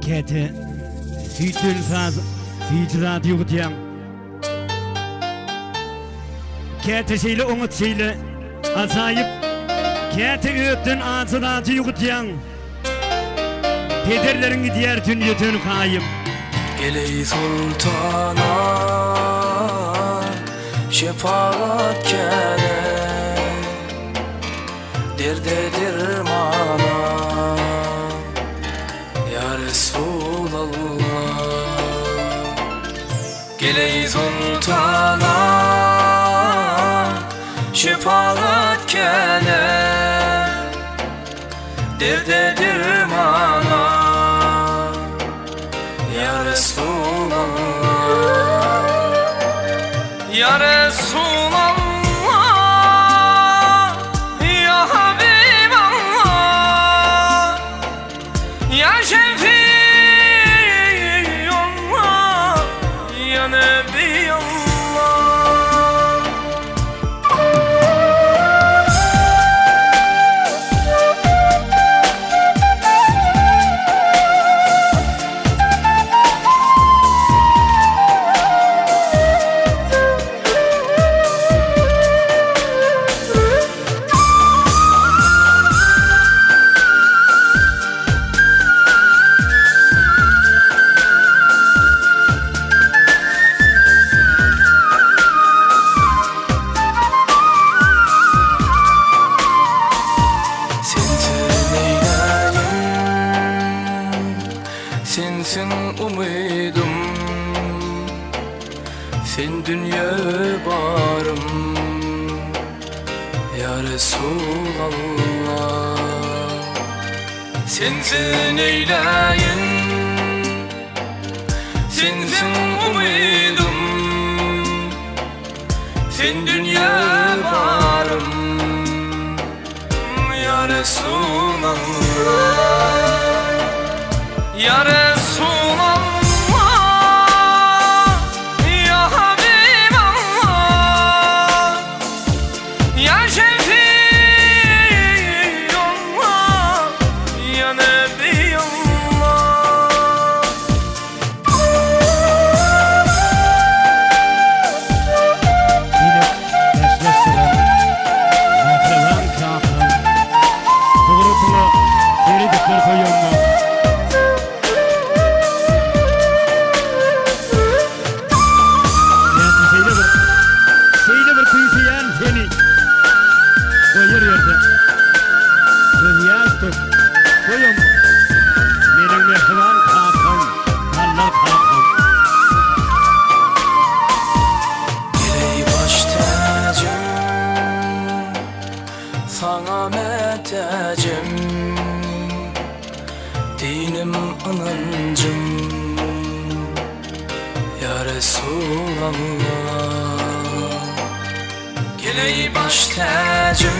Käte süýtden saz, süýji zat ýuwudýaň. Käte şeýle oňat şeýle ajaýyp, käte ötden ajy zady ýuwudýaň. Pederleriň gidýär dünýeden gaýyp. Geleý soltana şepagat käne Derde dermana Ýa Resulallah Geleý soltana Şepagat käne Derde dermana Ýa Resulallah Ýa Resulallah Ýa Habiballah Ýa Şefiullah Ýa Nebiallah. Sensiz neýläýin, Sensiň umydym, Sen dünýe barym, Ýa Resulallah. Sensiz neýläýin, Sensiň umydym, Sen dünýe barym, Ýa Resulallah, Ýa Resulallah, Ýa Habiballah, Ýa Şefiullah, Ýa Nebiullah. Diýlip bäşleşdiren mähriban kakam sugratyňa seredipler goýanda. Nätdi şeýle bir, şeýle bir küýseýän seni. Goýar ýerde gözýaş döküp goýamok. Meniň mähriban kakam, Alla kakam. Eý baş täjim, saňa mätäjim, Dinim ynanjym, ýa Resulallah. Geleý baş täjim,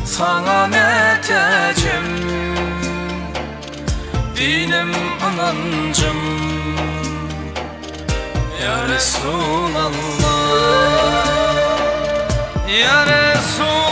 saňa mätäjim, Dinim ynanjym, ýa Resulallah, Ýa Resulallah.